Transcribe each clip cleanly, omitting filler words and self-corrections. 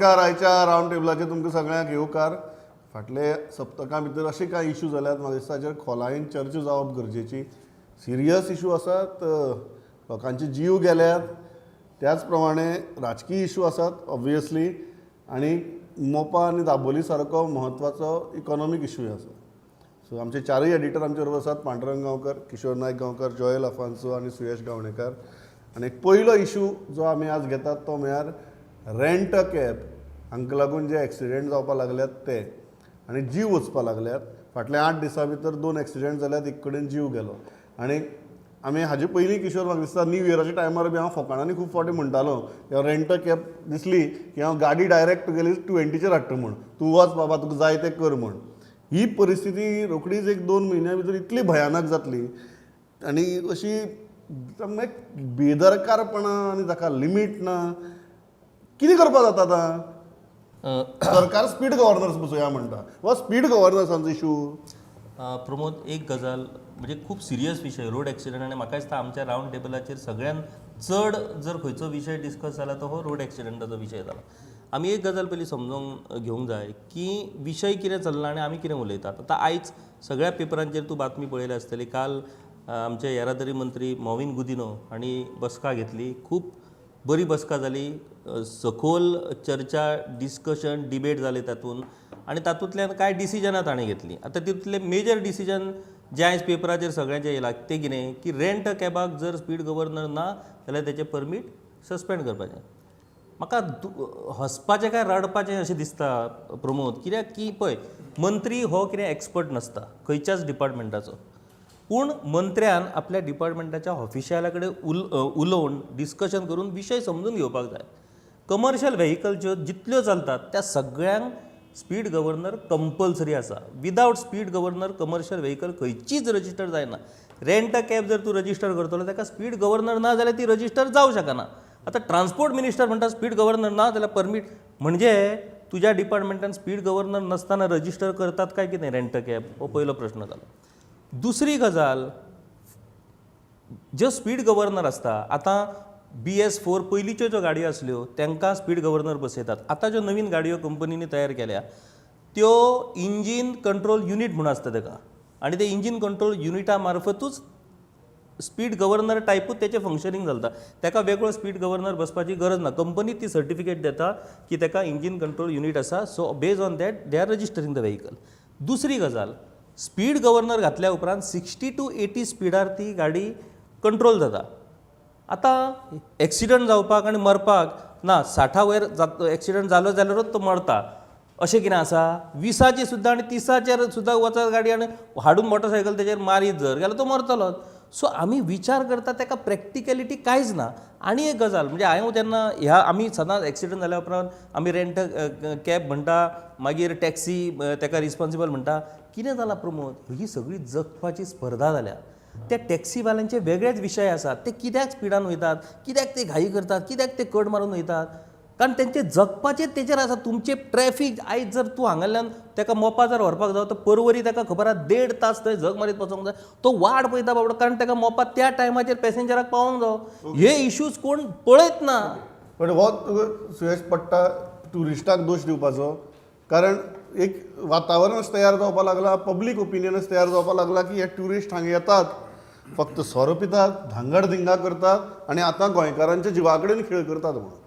नमस्कार. आयच्या रावंड टेबलाचेर तुमकां सगळ्यांक येवकार. फाटले सप्तका भितर अशे कांय इशू जाल्यात, म्हाका दिसता हाचेर खोलायेन चर्चा जावप गरजेची. सिरियस इशू आसात, लोकांचे जीव गेल्यात. त्याच प्रमाणे राजकीय इशू आसात ऑब्वियसली आनी मोपा आनी दाबोली सारको म्हत्वाचो इकॉनॉमीक इशूय आसा. सो आमचे चारूय एडिटर आमचे बरोबर आसात, पांडुरंग गांवकर, किशोर नायक गांवकर, जोएल अफान्सो आनी सुयश गावणेकर. आनी एक पयलो इशू जो आमी आज घेतात तो म्हळ्यार रेंट अ कॅब. हांकां लागून जे एक्सिडेंट जावपाक लागल्यात ते आनी जीव वचपाक लागल्यात. फाटल्या 8 दिसां भितर दोन एक्सिडेंट जाल्यात, एक कडेन जीव गेलो. आनी आमी हाजे पयलीं, किशोर, म्हाका दिसता न्यू इयराच्या टायमार बी हांव फकाणांनी खूब फावटी म्हणटालो की रेंट अ कॅब दिसली की हांव गाडी डायरेक्ट तुगेली 20चेर हाडटा म्हूण, तूं वच बाबा, तुका जाय तें कर म्हूण. ही परिस्थिती रोखडीच एक 2 म्हयन्या भितर इतली भयानक जातली आनी अशी एक बेदरकारपणा आनी ताका लिमीट ना. कितें करपाक जाता आतां? सरकार स्पीड गव्हर्नर्स बसोवया म्हणटा. हो स्पीड गव्हर्नर्सांचो इशू. प्रमोद, एक गजाल म्हणजे खूब सिरियस विशय रोड एक्सिडंट आनी म्हाका दिसता आमच्या रावंड टेबलाचेर सगळ्यान चड जर खंयचो विशय डिस्कस जाला तो हो रोड एक्सिडंटाचो विशय जाला. आमी एक गजाल पयलीं समजून घेवंक जाय की विशय कितें चल्ला आनी आमी कितें उलयतात. आतां आयज सगळ्या पेपरांचेर तूं बातमी पळयल्या आसतली. काल आमचे येरादारी मंत्री मॉविन गुदिनो हांणी बसका घेतली. खूब बरी बसका जाली. सखोल चर्चा, डिस्कशन, डिबेट जाले तातूंत आनी तातूंतल्यान कांय डिसिजनां ताणें घेतलीं. आतां तितूंतलें मेजर डिसिजन जें आयज पेपराचेर सगळ्यांचें येयलां तें कितें की रेंट अ कॅबाक जर स्पीड गव्हर्नर ना जाल्यार तेचें परमीट सस्पेंड करपाचें. म्हाका हसपाचें काय रडपाचें अशें दिसता प्रमोद, कित्याक की पळय, मंत्री हो कितें एक्सपर्ट नासता खंयच्याच डिपार्टमेंटाचो, पूण मंत्र्यान आपल्या डिपार्टमेंटाच्या ऑफिशियला कडेन उलोवन, डिस्कशन करून विशय समजून घेवपाक जाय. कमर्शियल व्हेकल ज्यो जितल्यो चलतात त्या सगळ्यांक स्पीड गव्हर्नर कंपल्सरी आसा. Without speed governor commercial vehicle खंयचीच रजिस्टर जायना. रेंट अ कॅब जर तूं रजिस्टर करतलो, ताका स्पीड गव्हर्नर ना जाल्यार ती रजिस्टर जावं शकना. आतां ट्रान्सपोर्ट मिनिस्टर म्हणटा स्पीड गव्हर्नर ना जाल्यार परमीट, म्हणजे तुज्या डिपार्टमेंटान स्पीड गव्हर्नर नासतना रजिस्टर करतात काय कितें रेंट अ कॅब? हो पयलो प्रश्न जालो. दुसरी गजाल, ज्यो स्पीड गव्हर्नर आसता, आतां BS 4 पयलींच्यो ज्यो गाडयो आसल्यो तांकां स्पीड गव्हर्नर बसयतात. आतां ज्यो नवीन गाडयो कंपनींनी तयार केल्या त्यो इंजीन कंट्रोल युनीट म्हूण आसता ताका आनी ते इंजीन कंट्रोल युनिटा मार्फतूच स्पीड गव्हर्नर टायपूच तेचें फंक्शनींग चलता. ताका वेगळो स्पीड गव्हर्नर बसपाची गरज ना. कंपनी ती सर्टिफिकेट दिता की ताका इंजीन कंट्रोल युनीट आसा. So based on that they are registering the vehicle. दुसरी गजाल, स्पीड गव्हर्नर घातल्या उपरांत 60 टू 80 स्पिडार ती गाडी कंट्रोल जाता. आतां एक्सिडंट जावपाक आनी मरपाक ना, 60 वयर एक्सिडंट जालो जाल्यारूच तो मरता अशें कितें आसा? 20चेर सुद्दां आनी 30चेर सुद्दां वचत गाडी आनी हाडून मोटरसायकल तेजेर मारीत जर जाल्यार तो मरतलोच. सो आमी विचार करता ताका प्रॅक्टिकलिटी कांयच ना. आनी एक गजाल म्हणजे हांव जेन्ना ह्या आमी सदांच एक्सिडंट जाल्या उपरांत आमी रेंट कॅब म्हणटा, मागीर टॅक्सी ताका रिस्पॉन्सिबल म्हणटा. कितें जालां प्रमोद, ही सगळी जगपाची स्पर्धा जाल्या. त्या टॅक्सीवाल्यांचे वेगळेच विशय आसात. ते कित्याक स्पिडान वयतात, कित्याक ते घाई करतात, कित्याक ते कट मारून वयतात? कारण तेंचे जगपाचें तेचेर आसा. तुमचें ट्रॅफीक आयज जर तूं हांगाल्यान ताका मोपा जर व्हरपाक जावं तर परवरी ताका खबर आसा देड तास थंय झक मारीत वचोंक जाय. तो वाट पळयता बाबडो, कारण ताका मोपा त्या टायमाचेर पॅसेंजराक पावोंक जावो. हे इश्यूज कोण पळयत ना. पण हो तुका सुयश पडटा ट्युरिस्टाक दोश दिवपाचो? कारण एक वातावरणच तयार जावपाक लागला, पब्लीक ओपिनियनच तयार जावपाक लागला की हे ट्युरिस्ट हांगा येतात, फक्त सोरो पितात, धांगड धिंगा करतात आनी आतां गोंयकारांच्या जिवा कडेन खेळ करतात म्हणून.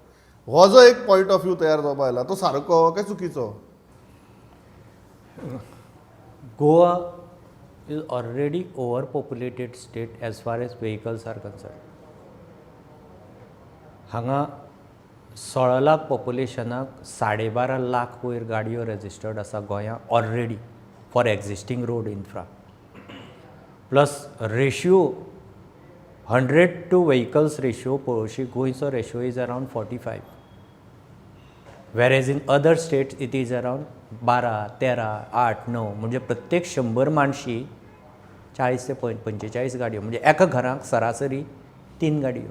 हो जो एक पॉयंट ऑफ व्यू तयार जावपाक आयला तो सारको काय चुकीचो? Goa is already overpopulated state as far as vehicles are concerned. हांगा 16 लाख पॉप्युलेशनाक 12.5 लाख वयर गाडयो रजिस्टर्ड आसा गोंयांत already for existing road infra, plus ratio 100 to vehicles ratio पळोवशी, गोंयचो ratio is around 45, whereas in other states it is around 12, 13, 8, 9. म्हणजे प्रत्येक 100 माणशी 40 ते 45 गाडयो. म्हणजे एका घराक सरासरी तीन गाडयो,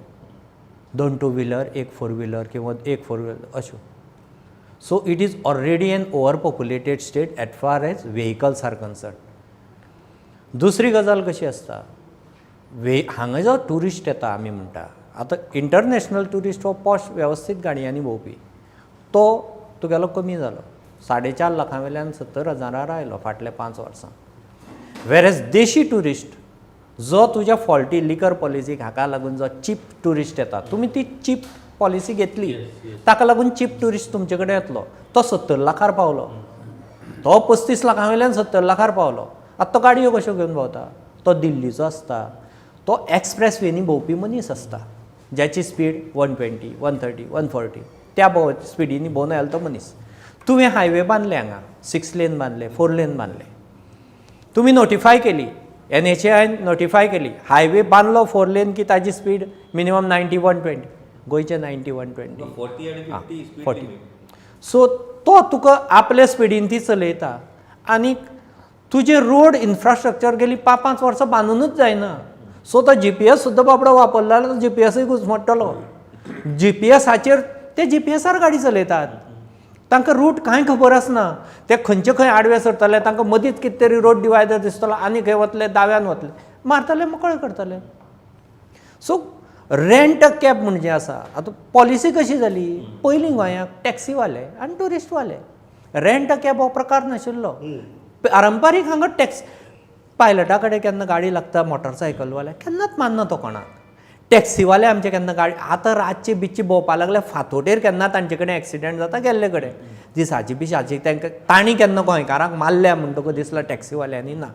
दोन टू व्हिलर, एक फोर व्हिलर किंवा एक फोर व्हिलर अश्यो. So it is already an over populated state as far as vehicles are concerned. दुसरी गजाल कशी आसता, वे हांगा जो ट्युरिस्ट येता, आमी म्हणटा आतां इंटरनॅशनल ट्युरिस्ट हो पॉश वेवस्थीत गाडयांनी भोंवपी. तो तुगेलो कमी जालो, 4.5 लाखां वयल्यान 70 हजारार आयलो फाटल्या 5 वर्सां. वेरएज देशी ट्युरिस्ट जो तुज्या फॉल्टी लिकर पॉलिसीक हाका लागून जो चीप ट्युरिस्ट येता, तुमी ती चीप पॉलिसी घेतली, ताका लागून चीप ट्युरिस्ट तुमचे कडेन येतलो. तो 70 लाखार पावलो, तो 35 लाखां वयल्यान 70 लाखार पावलो. आतां तो गाडयो कश्यो घेवन भोंवता? तो दिल्लीचो आसता, तो एक्सप्रेस वेनी भोंवपी मनीस आसता, ज्याची स्पीड 120, 130, 140, त्या भोंव स्पिडीनी भोंवन आयलो तो मनीस. तुवें हायवे बांदले हांगा, सिक्स लेन बांदले, फोर लेन बांदले, तुमी नोटिफाय केली, एनएचएआयन नोटिफाय केली, हायवे बांदलो फोर लेन की ताजी स्पीड मिनिमम 90, 120. गोंयचे 90, 120? 40 आनी 50 स्पीड. 40. सो तो तुका आपल्या स्पिडीन ती चलयता आनी तुजें रोड इन्फ्रास्ट्रक्चर गेली पांच पांच वर्सां बांदूनच जायना. सो तो जीपीएस सुद्दां बाबडो वापरलो जाल्यार तो जीपीएसूय घुसमट्टलो. जीपीएसाचेर ते जीपीएसार गाडी चलयतात, तांकां रूट कांय खबर आसना. ते खंयचे खंय आडवे सरतले, तांकां मदींच कितें तरी रोड डिवायडर दिसतलो आनी खंय वतले, दाव्यान वतले, मारतले, मोकळे करतले. सो रेंट अ कॅब म्हणजे आसा, आतां पॉलिसी कशी जाली? पयलीं गोंयांत टॅक्सीवाले आनी ट्युरिस्टवाले, रेंट अ कॅब हो प्रकार नाशिल्लो. पारंपारीक हांगा टॅक्स पायलटा कडेन केन्ना गाडी लागता, मोटरसायकलवाले केन्नाच मानना तो कोणाक. टॅक्सीवाले आमचे केन्ना गाडी, आतां रातचे बिच्चे भोंवपा लागले फांतोडेर, केन्ना तांचे कडेन एक्सिडंट जाता गेल्ले कडेन. दिसाची बिसाची तांकां तांणी केन्ना गोंयकारांक मारल्या म्हणटकूच दिसला टॅक्सीवाल्यांनी ना.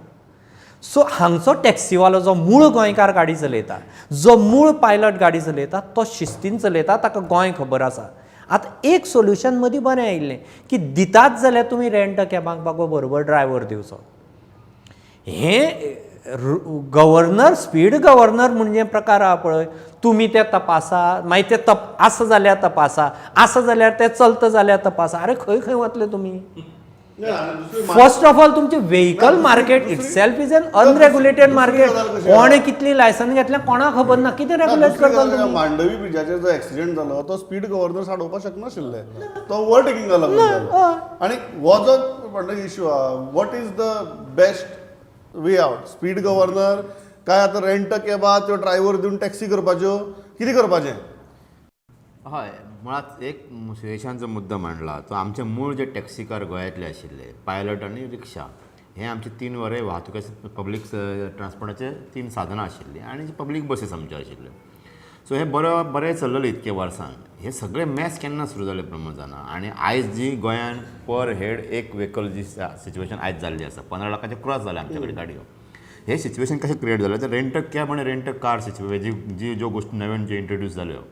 सो हांगचो टॅक्सीवालो जो मूळ गोंयकार गाडी चलयता, जो मूळ पायलट गाडी चलयता, तो शिस्तीन चलयता, ताका गोंय खबर आसा. आतां एक सोल्युशन मदीं बरें आयिल्लें की दितात जाल्यार तुमी रेंट कॅबांक बाबा बरोबर ड्रायव्हर दिवचो. हें गव्हर्नर, स्पीड गव्हर्नर म्हणजे प्रकार आहा पळय, तुमी ते तपासा, मागीर ते तप आसा जाल्यार तपासा, आसा जाल्यार ते चलता जाल्यार तपासा. अरे, खंय खंय वतले तुमी? फर्स्ट ऑफ ऑल तुमचे vehicle market itself is an unregulated market. कोणें कितली लायसन घेतल्या कोणाक खबर ना. कितें रेगुलेट करतले तुमी? मांडवी ब्रिजाचेर जो एक्सिडेंट जालो तो स्पीड गव्हर्नर साडोवपाक शकनाशिल्ले, तो ओवरटेकिंगा लागून जालो. आनी हो जो म्हणटा इश्यू आहा, what is the best way out? Speed governor काय आतां रेंट कॅबा त्यो ड्रायव्हर दिवन टॅक्सी करपाच्यो, कितें करपाचें? हय, मुळात एक सुरेशान जो मुद्दो मांडला तो आमचे मूळ जे टॅक्सीकार गोंयांतले आशिल्ले, पायलट आनी रिक्षा, हे आमचे तीन वरे वाहतुकीचे, पब्लीक ट्रान्सपोर्टाचे तीन साधनां आशिल्लीं आनी पब्लीक बसीस आमच्यो आशिल्ल्यो. सो हे बरो बरें चल्लेलें इतके वर्सान. हे सगळे मॅस केन्ना सुरू जाले प्रमोद जाणा. आनी आयज जी गोंयान पर हेड एक व्हेकल जी सिच्युएशन आयज जाल्ली आसा, 15 लाखाचे क्रॉस जाले आमचे कडेन गाडयो, हे सिच्युएशन कशें क्रिएट जालें? तर रेंट कॅब आनी रेंट कार सिच्युए जी जी ज्यो गोश्टी नवीन ज्यो इंट्रोड्यूस जाल्यो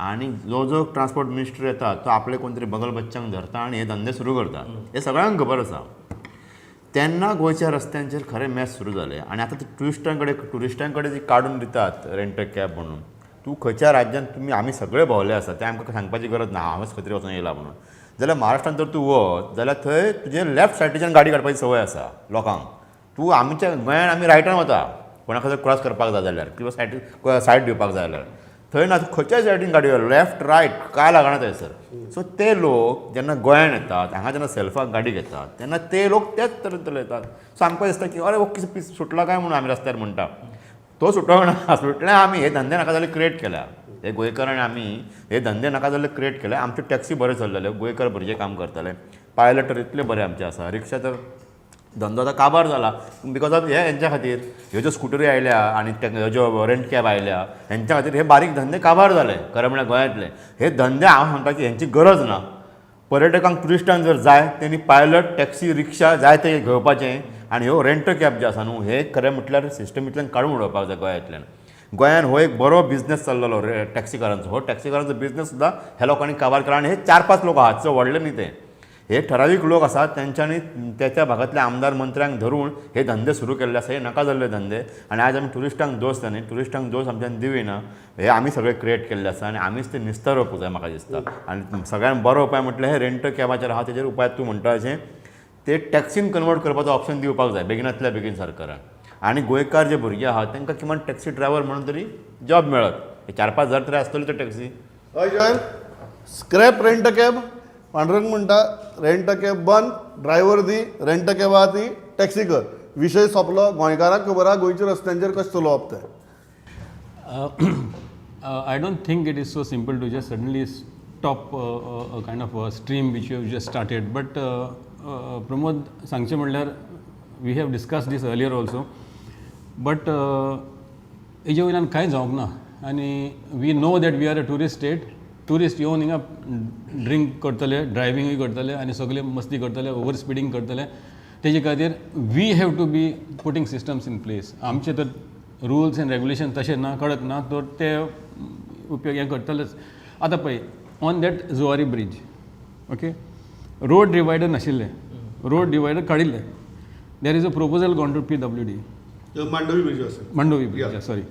आनी जो जो ट्रान्सपोर्ट मिनिस्टर येता तो आपले कोण तरी बगल बच्चांक धरता आनी हे धंदे सुरू करता, हे सगळ्यांक खबर आसा. तेन्ना गोंयच्या रस्त्यांचेर खरें मॅस सुरू जालें. आनी आतां ते टुरिस्टां कडेन जी काडून दितात रेंट कॅब म्हणून, तूं खंयच्या राज्यांत, तुमी आमी सगळे भोंवले आसा, तें आमकां सांगपाची गरज ना, हांवच खंय तरी वचून येयला म्हणून. जाल्यार महाराष्ट्रान जर तूं वच जाल्यार थंय तुजे लेफ्ट सायडीच्यान गाडी काडपाची संवय आसा लोकांक. तूं आमच्या गोंयान आमी रायटान वता, कोणाक जर क्रॉस करपाक जाय जाल्यार किंवा सायड दिवपाक जाय जाल्यार. थंय ना, तूं खंयच्याय सायडीन गाडी लेफ्ट रायट काय लागना थंयसर. सो ते लोक जेन्ना गोंयान येतात, हांगा जेन्ना सेल्फाक गाडी घेतात, तेन्ना ते लोक त्याच तरेन चलयतात. सो आमकां दिसता की अरे, हो कितें पीस सुटला काय म्हणून आमी रस्त्यार म्हणटा. तो सुटोंक ना, सुटले आमी हे धंदे नाका जाल्यार क्रिएट केल्या. हे गोंयकार आनी आमी हे धंदे नाका जाल्ले क्रिएट केले. आमच्यो टॅक्सी बऱ्यो चल्लेल्यो, गोंयकार भुरगे काम करताले, पायलट तर इतले बरे आमचे आसा, रिक्षा तर धंदो आतां काबार जाला because of हे हेंच्या खातीर. ह्यो ज्यो स्कुटरी आयल्या आनी ह्यो ज्यो रेंट कॅब आयल्या, हेंच्या खातीर हे बारीक धंदे काबार जाले. खरें म्हळ्यार गोंयांतले हे धंदे हांव सांगता की हेंची गरज ना. पर्यटकांक, ट्युरिस्टांक जर जाय तेणी पायलट, टॅक्सी, रिक्षा जाय ते घेवपाचें आनी ह्यो रेंट कॅब जे आसा न्हू, हे खरें म्हटल्यार सिस्टमींतल्यान काडून उडोवपाक जाय गोंयांतल्यान. गोंयान हो एक बरो बिजनेस चल्लेलो रे टॅक्सीकारांचो, हो टॅक्सीकारांचो बिजनेस सुद्दां ह्या लोकांनी काबार केला. आनी हे चार पांच लोक आहात, चड व्हडले न्ही ते, हे ठरावीक लोक आसात, तेंच्यांनी त्या त्या भागांतल्या आमदार मंत्र्यांक धरून हे धंदे सुरू केल्ले आसा. हे नाका जाल्ले धंदे आनी आयज आमी ट्युरिस्टांक दोश दिना, ट्युरिस्टांक दोश आमच्यान दिवना. हे आमी सगळे क्रिएट केल्ले आसा आनी आमीच ते निस्तारोवपाक जाय म्हाका दिसता. आनी सगळ्यान बरो उपाय म्हटल्यार हे रेंट कॅबाचेर आहा तेजेर उपाय तूं म्हणटा अशें ते टॅक्सीन कन्वर्ट करपाचो ऑप्शन दिवपाक जाय बेगिनातल्या बेगीन सरकारान. आनी गोंयकार जे भुरगे आहात तांकां किमान टॅक्सी ड्रायव्हर म्हणून तरी जॉब मेळत, हे 4-5 हजार तरी आसतली ते टॅक्सी. हय Joel, scrap rent cab. Pandurang म्हणटा रेंट कॅब बंद, ड्रायव्हर दी, रेंट कॅब आहा ती टॅक्सी कर, विशय सोंपलो. गोंयकारांक खबर आहा गोंयच्या रस्त्यांचेर कशें चलोवप तें. I don't think it is so simple to just suddenly top kind of stream which you have just started, but Pramod, सांगचें म्हणल्यार we have discuss this earlier also, but हेजे वयल्यान कांय जावंक ना आनी we know that we are a tourist state. Tourist येवन हिंगा ड्रिंक करतले, ड्रायविंगूय करतले आनी सगळे मस्ती करतले, ओवर स्पिडींग करतले. तेजे खातीर we have to be putting systems in place. आमचे तर रुल्स एंड रेगुलेशन तशें ना, कडक ना, तर ते उपयोग हें करतलेच. आतां पळय, on that Zuari bridge, okay, road divider नाशिल्ले, रोड डिवायडर काडिल्ले. There is a proposal gone to PWD. Mandovi bridge आसा. मांडोवी ब्रिज, सॉरी,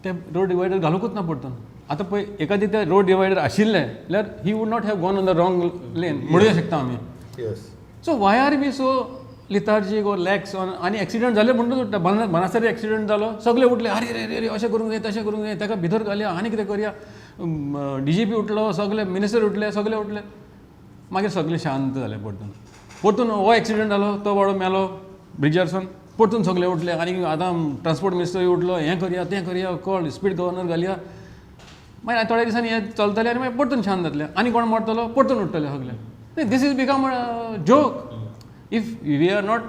ते रोड डिवायडर घालूंकच ना परतून. आतां पळय, एकादी ते रोड डिवायडर आशिल्ले जाल्यार he would not have gone on the wrong lane म्हणूं शकता आमी. Yes. So why are we so lethargic or lax on? आनी एक्सिडंट जाले म्हणटूच उठटा. बनासरी एक्सिडंट जालो, सगळे उठले, अरे रे रे रे, अशें करूंक जाय, तशें करूंक जाय, ताका भितर घालया आनी कितें करया. डीजीपी उठलो, सगळे मिनिस्टर उठले, सगळे उठले, मागीर सगळे शांत जाले. परतून परतून हो एक्सिडंट जालो, तो बाबडो मेलो ब्रिजार सावन, परतून सगळे उठले आनी आतां ट्रान्सपोर्ट मिनिस्टरूय उठलो, हें करया, तें करया, कळ स्पीड गव्हर्नर घालया. मागीर थोड्या दिसांनी हें चलतलें आनी मागीर परतून शांत जातलें आनी कोण मरतलो, परतून उठतले सगळे. This is become a joke if we are not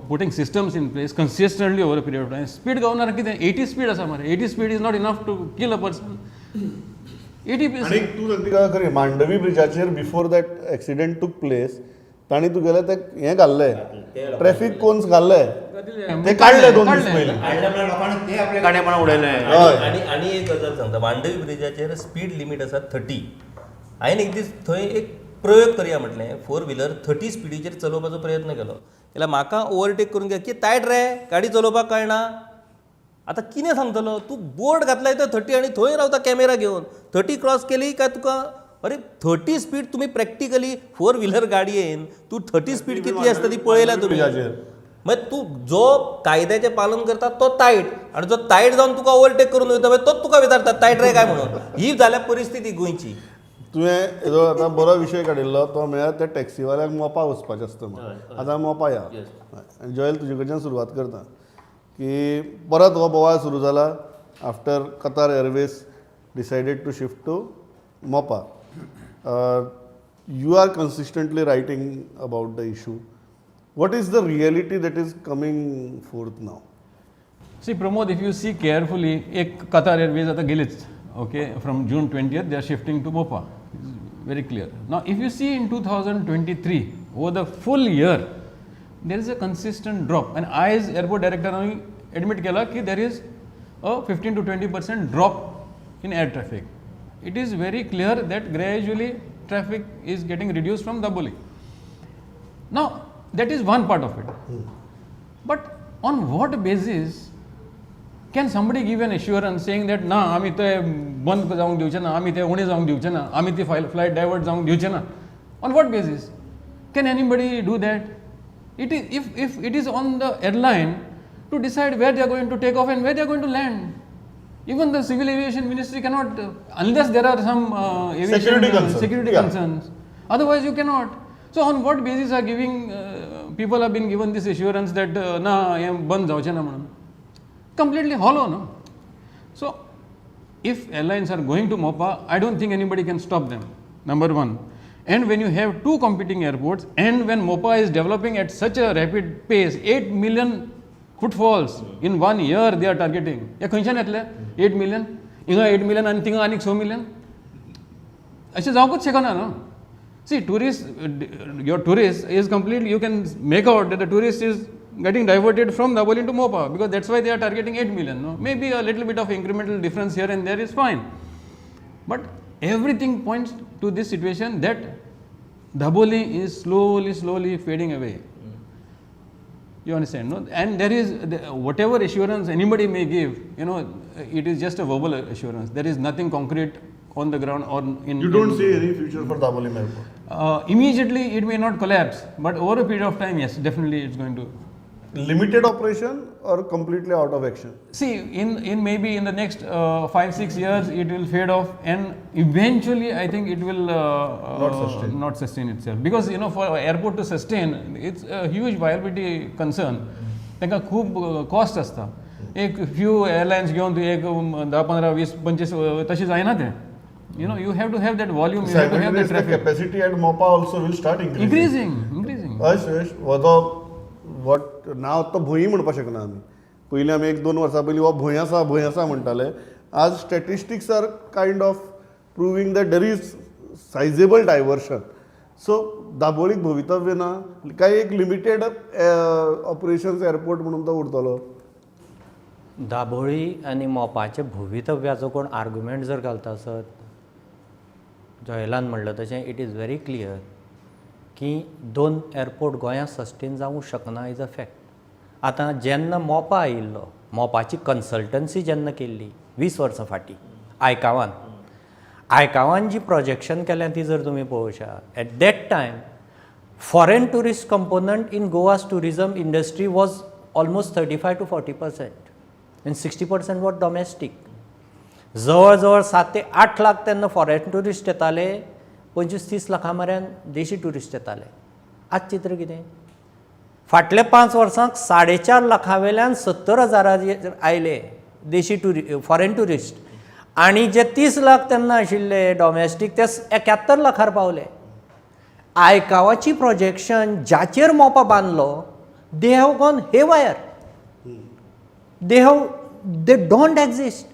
putting systems in place consistently over a period of time. Speed governor कितें 80 स्पीड आसा मरे, 80 speed is not enough to kill a person. 80. आनी तूं सांगता काय खरें, Mandovi ब्रिजाचेर before that accident took place तांणी तुगेलें ते हें घाल्लें, ट्रॅफीक कोन्स घाल्ले, ते काडले 2 दीस पयलीं. काडले म्हळ्यार लोकांनी ते आपले गाडये उडयले. हय. आनी आनी एक गजाल सांगता, मांडवी ब्रिजाचेर स्पीड लिमीट आसा 30. हांवें एक दीस थंय एक प्रयोग करया म्हटलें, फोर व्हिलर 30 स्पिडीचेर चलोवपाचो प्रयत्न केलो जाल्यार म्हाका ओवरटेक करून घे की तायट रे, गाडी चलोवपाक कळना. आतां कितें सांगतलो तूं? बोर्ड घातलाय तो 30 आनी थंय रावता कॅमेरा घेवन. 30 क्रॉस केली काय तुका, अरे, 30 स्पीड तुमी प्रॅक्टिकली फोर व्हिलर गाडयेन तूं 30 स्पीड कितली आसता ती पळयल्या तुमी? ब्रिजाचेर. मागीर तूं जो कायद्याचें पालन करता तो तायट आनी जो तायट जावन तुका ओवरटेक करून वयता, मागीर तोच तुका विचारता तायट रे काय म्हणून. ही जाल्या परिस्थिती गोंयची. तुवें हेजो आतां बरो विशय काडिल्लो, तो म्हळ्यार त्या टॅक्सीवाल्यांक मोपा वचपाचें आसता म्हण. आतां मोपा या. आनी जॉयल, तुजे कडच्यान सुरवात करता की परत हो बोवाळ सुरू जाला after Qatar Airways decided to shift to Mopa. You are consistently writing about the issue. What is the reality that is coming forth now? See, Pramod, if you see carefully, एक Qatar Airways आता गेलीच, okay, from June 20th they are shifting to Mopa. It's very clear. Now, if you see in 2023, over the full year, there is a consistent drop. And आयज airport director admit केला की there is a 15 to 20% drop in air traffic. It is very clear that gradually traffic is getting reduced from Dabolim. Now, that is one part of it. But on what basis can somebody give an assurance saying that ना, आमी ते बंद जावंक दिवचे ना, आमी ते उणें जावंक दिवचे ना, आमी ती फ्लायट डायवर्ट जावंक दिवचे ना? On what basis can anybody do that? It is if it is on the airline to decide where they are going to take off and where they are going to land. Even the civil aviation ministry cannot, unless there are some aviation Security concerns. Security concerns. Otherwise, you cannot. So, on what basis are giving people have been given this assurance that ना, हें बंद जावचें ना म्हणून? Completely hollow, no? So, if airlines are going to Mopa, I don't think anybody can stop them. Number one. And when you have two competing airports, and when Mopa is developing at such a rapid pace, 8 million footfalls in one year they are targeting. हे खंयच्यान येतले 8 million? हिंगा 8 million आनी थिंगा आनीक 6 million, अशें जावंकूच शकना न्हू. See, tourist, your tourist is completely, you can make out that the tourist is getting diverted from Dabolim to Mopa, because that's why they are targeting 8 million. No? Maybe a little bit of incremental difference here and there is fine. But everything points to this situation that Dabolim is slowly, slowly fading away. You understand, no? And there is whatever assurance anybody may give, it is just a verbal assurance. There is nothing concrete on the ground or in. You don't in, see any future for Dabolim airport? Immediately it may not collapse, but over a period of time, yes, definitely it's going to. Limited operation or completely out of action? See, in maybe in the next 5-6 years, it will fade off, and eventually, I think it will Not sustain. Not sustain itself, because for airport to sustain, it's a huge viability concern. तांकां खूब cost आसता. एक few airlines घेवन तूं एक 10, 15, 20, 25 तशें जायना तें. You know, you have to have that volume, you have to have that traffic. Capacity at Mopa also will start increasing. Increasing, increasing. हय सुरेश, हो जो वट नांव तो भंय म्हणपाक शकना आमी. पयलीं आमी एक दोन वर्सां पयलीं हो भंय आसा, भंय आसा म्हणटाले. आज statistics are kind of proving that there is sizable diversion. So दाबोळीक भवितव्य ना काय एक लिमिटेड ऑपरेशन्स एअरपोर्ट म्हणून तो उरतलो? दाबोळी आनी मोपाचे भवितव्याचो कोण आर्ग्युमेंट जर घालता आसत, जॉयलान म्हणलं तशें it is very clear की दोन एअरपोर्ट गोंयांत सस्टेन जावंक शकना is a fact. आतां जेन्ना मोपा आयिल्लो, मोपाची कन्सल्टन्सी जेन्ना केल्ली 20 वर्सां फाटीं आयकावान, आयकावान जी प्रोजेक्शन केलें ती जर तुमी पळोवशात, at that time foreign tourist component in Goa's tourism industry was almost 35 to 40% and 60% was domestic. जवळ जवळ 7 ते 8 लाख तेन्ना फॉरेन ट्युरिस्ट येताले, 25-30 लाखां मेरेन देशी ट्युरिस्ट येताले. आज चित्र कितें? फाटल्या 5 वर्सांक 4.5 लाखां वेल्यान 70 हजाराचेर आयले देशी फॉरेन ट्युरिस्ट, आनी जे 30 लाख तेन्ना आशिल्ले डॉमेस्टीक ते 71 लाखार पावले. आयकावाची प्रोजेक्शन ज्याचेर मोपा बांदलो, they have gone haywire, they don't exist.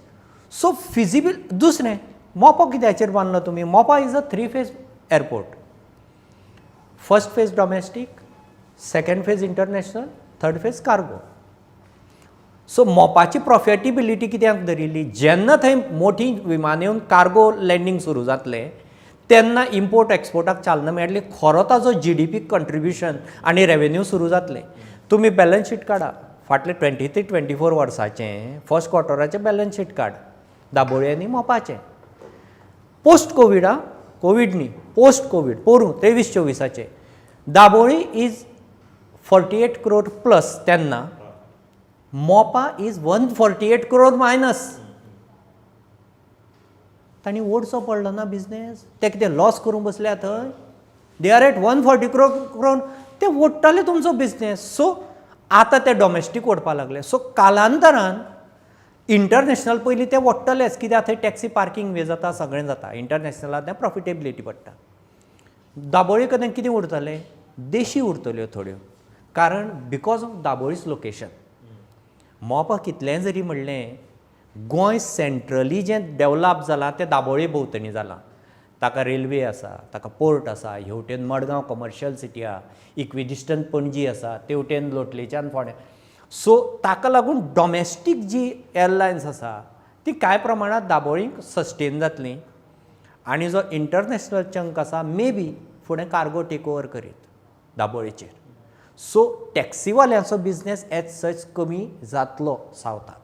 So feasible. दुसरें, मोपा कित्याचेर बांदलो तुमी? Mopa is a 3 phase airport. First phase domestic, second phase international, third phase cargo. So मोपाची प्रॉफिटेबिलिटी कित्याक धरिल्ली? जेन्ना थंय मोठी विमानां येवन कार्गो लँडींग सुरू जातलें तेन्ना इम्पोर्ट एक्सपोर्टाक चालना मेळटली, खरो ताजो जीडीपी कंट्रिब्युशन आनी रेवेन्यू सुरू जातलें. तुमी बॅलन्स शीट काडा, फाटले 23-24 वर्साचें फर्स्ट क्वॉर्टराचें बॅलन्स शीट काड दाबोळी आनी मोपाचें. पोस्ट कोवीड, आं, कोवीड न्ही, पोस्ट कोवीड पोरूं 23-24चें Dabolim is 48 crore plus तेन्ना, Mopa is 148 crore minus. तांणी ओडचो पडलो ना बिजनेस? ते कितें लॉस करूंक बसल्या थंय? They are at 140 crore, ते ओडटाले तुमचो बिजनेस. सो आतां ते डॉमेस्टीक ओडपा लागले. सो कालांतरान इंटरनॅशनल पयलीं ते ओडटलेच, कित्याक थंय टॅक्सी पार्कींग बी जाता, सगळें जाता. इंटरनॅशनलाक तें प्रॉफिटेबिलिटी पडटा. दाबोळी कडेन कितें उरतलें? देशी उरतल्यो थोड्यो, कारण because of दाबोळीस लोकेशन. मोपा कितलें जरी म्हणलें, गोंय सेंट्रली जें डेवलप जालां तें दाबोळी भोंवतणी जालां. ताका रेल्वे आसा, ताका पोर्ट आसा, हेवटेन मडगांव कमर्शियल सिटी आहा, इक्विडिस्टंट पणजी आसा, तेवटेन लोटलेच्यान फोंडें. सो ताका लागून डॉमेस्टीक जी एरलायन्स आसा ती कांय प्रमाणांत दाबोळीक सस्टेन जातली, आनी जो इंटरनॅशनल चंक आसा मे बी फुडें कार्गो टेक ओवर करीत दाबोळीचेर. सो टॅक्सीवाल्यांचो बिजनेस एज सच कमी जातलो सावथाक,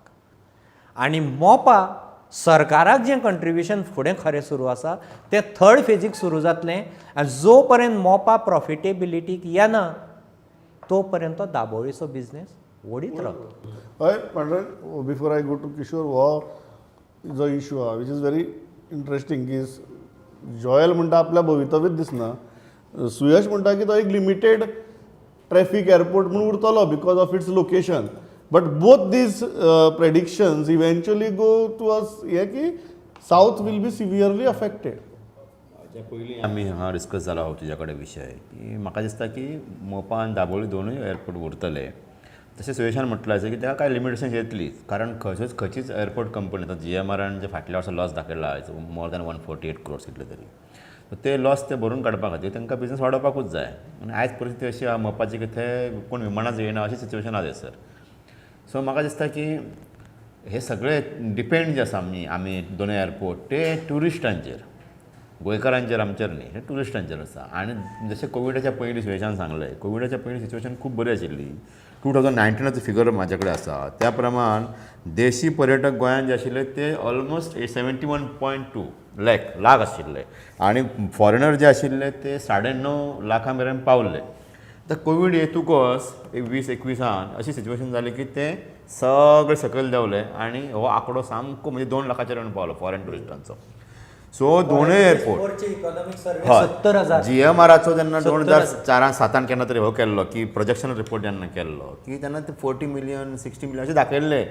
आनी मोपा सरकाराक जें कंट्रिब्युशन फुडें खरें सुरू आसा तें थर्ड फेजीक सुरू जातलें, आनी जो पर्यंत मोपा प्रॉफिटेबिलिटीक येना तो पर्यंत तो दाबोळीचो बिजनेस ओडीत रावतलो. हय Pandurang, before I go to Kishore, हो जो इशू आहा which is very interesting की जॉयल म्हणटा आपल्या भवितव्यच दिसना, सुयश म्हणटा की तो एक लिमिटेड ट्रॅफीक एअरपोर्ट म्हणून उरतलो because of its location. But both these predictions eventually go to us हें की south will be severely affected. हाच्या पयलीं आमी हांगा डिस्कस जाला हो तुज्या कडेन विशय की म्हाका दिसता की मोपा आनी दाबोळी दोनूय एअरपोर्ट उरतले. तशें सुयशान म्हटलें आसा की ताका कांय लिमिटेशन्स येतलीच, कारण खंयच खंयचीच एअरपोर्ट कंपनी आतां जीएमआरान जे फाटल्या वर्सा लॉस दाखयला मोर दॅन 148 क्रोर्स कितले तरी, ते लॉस ते भरून काडपा खातीर तांकां बिजनस वाडोवपाकूच जाय. आनी आयज परिस्थिती अशी आहा मोपाची की थंय कोण विमानां येना अशें सिच्युएशन आहा थंयसर. सो म्हाका दिसता की हे सगळे डिपेंड जे आसा आमी दोनूय एअरपोर्ट ते ट्युरिस्टांचेर, गोंयकारांचेर आमचेर न्ही, हे ट्युरिस्टांचेर आसा. आनी जशें कोविडाच्या पयलीं सुयशान सांगलें, कोविडाच्या पयलीं सिच्युएशन खूब बरी आशिल्ली. 2019चो फिगर म्हाजे कडेन आसा, त्या प्रमाण देशी पर्यटक गोंयांत जे आशिल्ले ते ऑलमोस्ट 71.2 लाख आशिल्ले, आनी फॉरेनर जे आशिल्ले ते 9.5 लाखां मेरेन पावल्ले. आतां कोवीड येतकच एक 20-21 अशी सिच्युएशन जाली की ते सगळे सकयल देंवले आनी हो आंकडो सामको म्हणजे 2 लाखाचेर येवन पावलो फॉरेन ट्युरिस्टांचो. सो दोनूय एअरपोर्ट इकॉनॉमीक 70,000 जीएमआराचो जेन्ना 2004 7 केन्ना तरी हो केल्लो की प्रोजेक्शन रिपोर्ट जेन्ना केल्लो की तेन्ना ते 40 मिलियन 60 मिलियन अशें दाखयल्ले.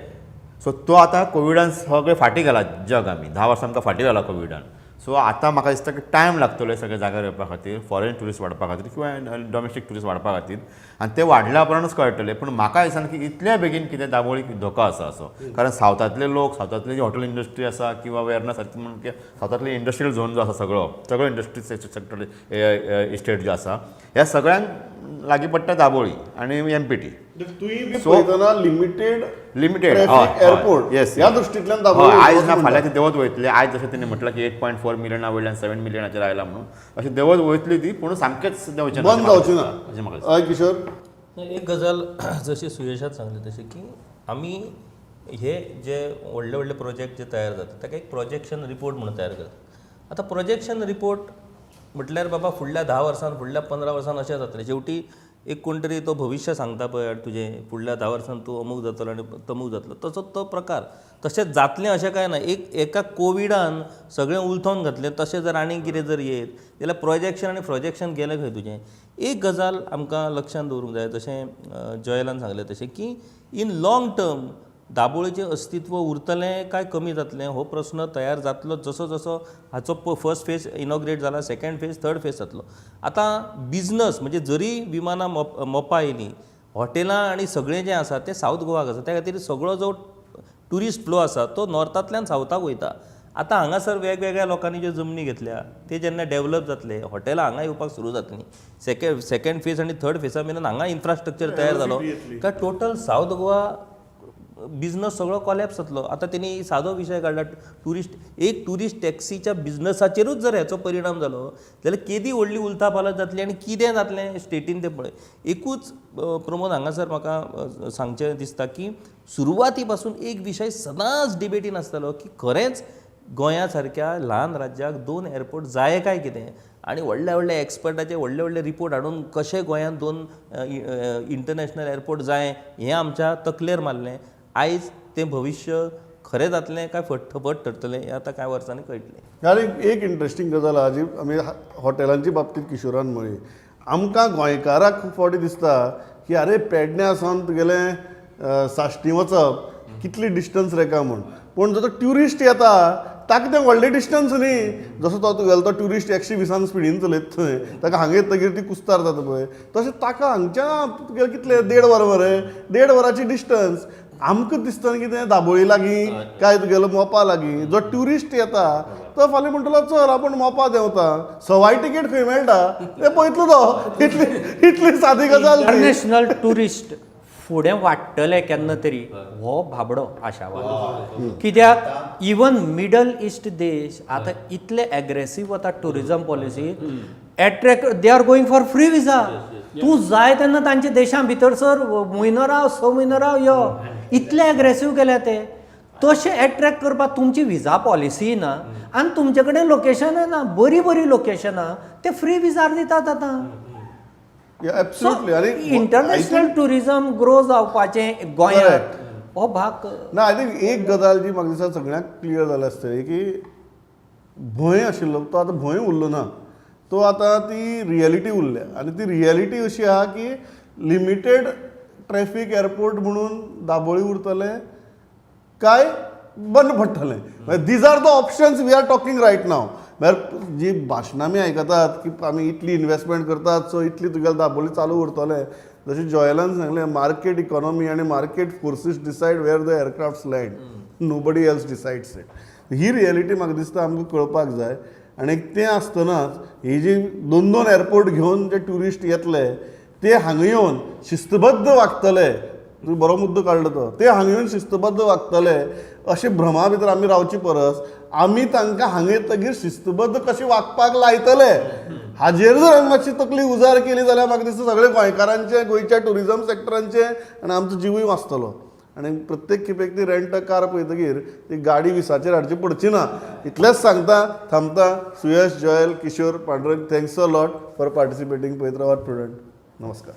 सो तो आतां कोविडान सगळें फाटीं घाला जग, आमी 10 वर्सां आमकां फाटीं घाला कोविडान. सो आतां म्हाका दिसता की टायम लागतलो हे सगळे जाग्यार येवपा खातीर, फॉरेन ट्युरिस्ट वाडपा खातीर किंवा डॉमेस्टीक ट्युरिस्ट वाडपा खातीर, आनी ते वाडल्या उपरांतूच कळटलें. पूण म्हाका दिसना की इतल्या बेगीन कितें दाबोळीक धोको आसा असो, कारण सावथांतले लोक, सावथांतली जी हॉटेल इंडस्ट्री आसा किंवा वेर्ना सारकी म्हणून सावथांतली इंडस्ट्रियल झोन जो आसा, सगळो सगळो इंडस्ट्री सेक्टर इस्टेट जो आसा, ह्या सगळ्यांक लागीं पडटा दाबोळी आनी एमपीटी. तुंय बी पळयतना लिमिटेड लिमिटेड ट्रॅफिक एअरपोर्ट ह्या दृश्टींतल्यान दाबोळी आयज ना म्हणटा. फाल्यां ती देंवत वयतली. आयज जशें तेणी म्हटलां की 8.4 मिलियना वयल्यान 7 मिलियनाचेर आयला म्हणून, अशें देंवत वयतली ती, पूण सामकेंच देंवचें ना बंद जावची ना. अशें म्हाका दिसता. हय किशोर. एक गजाल जशी सुयशान सांगली तशें की आमी हे जे व्हडले व्हडले प्रोजेक्ट जे तयार जाता ताका एक प्रोजेक्शन रिपोर्ट म्हणून तयार करता. आतां प्रोजेक्शन रिपोर्ट म्हटल्यार बाबा फुडल्या 10 वर्सान, फुडल्या 15 वर्सान अशें जातलें. शेवटी एक कोण तरी तो भविश्य सांगता पळय तुजें, फुडल्या 10 वर्सान तूं अमूक जातलो आनी तमूक जातलो, तसो तो प्रकार. तशें जातलें अशें कांय ना. एक एका कोविडान सगळें उलथोवन घातलें, तशें जर आनीक कितें जर येत जाल्यार प्रोजेक्शन आनी प्रोजेक्शन गेलें खंय तुजें. एक गजाल आमकां लक्षांत दवरूंक जाय, जशें जॉयलान सांगलें तशें की इन लाँग टर्म दाबोळीचें अस्तित्व उरतलें काय कमी जातलें हो प्रस्न तयार जातलो जसो जसो हाचो फर्स्ट फेज इनॉग्रेट जाला, सेकंड फेज, थर्ड फेज जातलो. आतां बिजनस म्हणजे जरी विमानां मोपा येयलीं, हॉटेलां आनी सगळें जें आसा तें सावथ गोवाक आसा, त्या खातीर सगळो जो ट्युरिस्ट फ्लो आसा तो नॉर्थांतल्यान सावथाक वयता. आतां हांगासर वेगवेगळ्या लोकांनी ज्यो जमनी घेतल्या ते जेन्ना डेवलप जातले, हॉटेलां हांगा येवपाक सुरू जातलीं, सेकंड फेज आनी थर्ड फेजा मेरेन हांगा इन्फ्रास्ट्रक्चर तयार जालो काय टोटल सावथ गोवा बिजनस सगळो कॉलॅप्स जातलो. आतां तेणी सादो विशय काडला ट्युरिस्ट, एक ट्युरिस्ट टॅक्सीच्या बिजनसाचेरूच जर हेचो परिणाम जालो जाल्यार केदी व्हडली उलथापालथ जातली आनी कितें जातलें स्टेटीन तें पळय. एकूच प्रमोद हांगासर म्हाका सांगचें दिसता की सुरवाती पासून एक विशय सदांच डिबेटीन आसतालो की खरेंच गोंया सारक्या ल्हान राज्याक 2 एअरपोर्ट जाय काय कितें, आनी व्हडल्या व्हडल्या एक्सपर्टाचे व्हडले व्हडले रिपोर्ट हाडून कशें गोंयांत 2 इंटरनॅशनल एअरपोर्ट जाय हें आमच्या तकलेर मारलें. आयज तें भविश्य खरें जातलें काय फट ठरतलें हें आतां कांय वर्सांनी कळटलें. आनी एक इंट्रस्टींग गजाल आहा जी आमी हॉटेलांची बाबतींत किशोरान म्हळी, आमकां गोंयकाराक खूब फावटी दिसता की आरे पेडण्या सावन तुगेलें साश्टी वचप कितली डिस्टन्स रे काय म्हूण, पूण जो तो ट्युरिस्ट येता ताका तें व्हडलें डिस्टन्स न्ही. जसो तो तुगेलो तो ट्युरिस्ट 120 स्पिडीन चलयता थंय ताका हांगा येतगीर ती कुस्तार जाता पळय, तशें ताका हांगच्या तुगेलें कितलें 1.5 वर मरे, 1.5 वराची डिस्टन्स आमकां दिसता कितें दाबोळी लागीं काय तुगेलो मोपा लागीं. जो ट्युरिस्ट येता तो फाल्यां म्हणटलो चल आपूण मोपा देंवता, सवाय तिकेट खंय मेळटा तें पळयतलो तो. इतली इतली सादी गजाल. इंटरनॅशनल ट्युरिस्ट फुडें वाडटले केन्ना तरी हो भाबडो आशावाद, कित्याक इवन मिडल इस्ट देश आतां इतले एग्रेसीव वता tourism policy attract, they are going for free visa. तूं जाय तेन्ना तांच्या देशां भितर सर म्हयनो राव, 6 म्हयनो राव, यो, इतले एग्रेसीव केल्या ते. तशें एट्रॅक्ट करपाक तुमची विजा पॉलिसी ना आनी तुमचे कडेन लोकेशनां ना, बरीं बरीं लोकेशनां ते फ्री विजार दितात आतां. एब्सोल्युटली. आनी इंटरनॅशनल ट्युरिजम ग्रो जावपाचें गोंयांत हो भाग ना. I think एक गजाल जी म्हाका दिसता सगळ्यांक क्लियर जाल्या आसतली की भंय आशिल्लो तो आतां भंय उरलो ना, तो आतां ती रियलिटी उरल्या. आनी ती रियलिटी अशी आहा की लिमिटेड ट्रॅफीक एअरपोर्ट म्हणून दाबोळी उरतलें काय बंद पडटलें. These are the options we are talking right now. म्हळ्यार जी भाशणां आमी आयकतात की आमी इतली इनवेस्टमेंट करतात, सो इतली तुगेलें दाबोळी चालू उरतलें. जशें जॉयलान सांगलें, मार्केट इकॉनॉमी आनी market forces decide where the aircrafts land, nobody else decides it. He reality म्हाका दिसता आमकां कळपाक जाय. आनी तें आसतनाच ही जी 2-2 एअरपोर्ट घेवन जे ट्युरिस्ट येतले ते हांगा येवन शिस्तबद्ध वागतले. तुवें बरो मुद्दो काडलो तो, ते हांगा येवन शिस्तबद्ध वागतले अशें भ्रमा भितर आमी रावचे परस आमी तांकां हांगा येतगीर शिस्तबद्ध कशें वागपाक लायतले हाजेर जर आमी मातशी तकली उजार केली जाल्यार म्हाका दिसता सगळे गोंयकारांचें, गोंयच्या ट्युरिजम सॅक्टरांचें आनी आमचो जिवूय वाचतलो. आनी प्रत्येक खेपेक ती रेंट कार पळयतगीर ती गाडी 20चेर हाडची पडची ना. इतलेंच सांगता थांबता. Suyash, Joel, Kishore, Pandurang, thanks a lot for participating. पळयत रावात प्रुडंट. नमस्कार.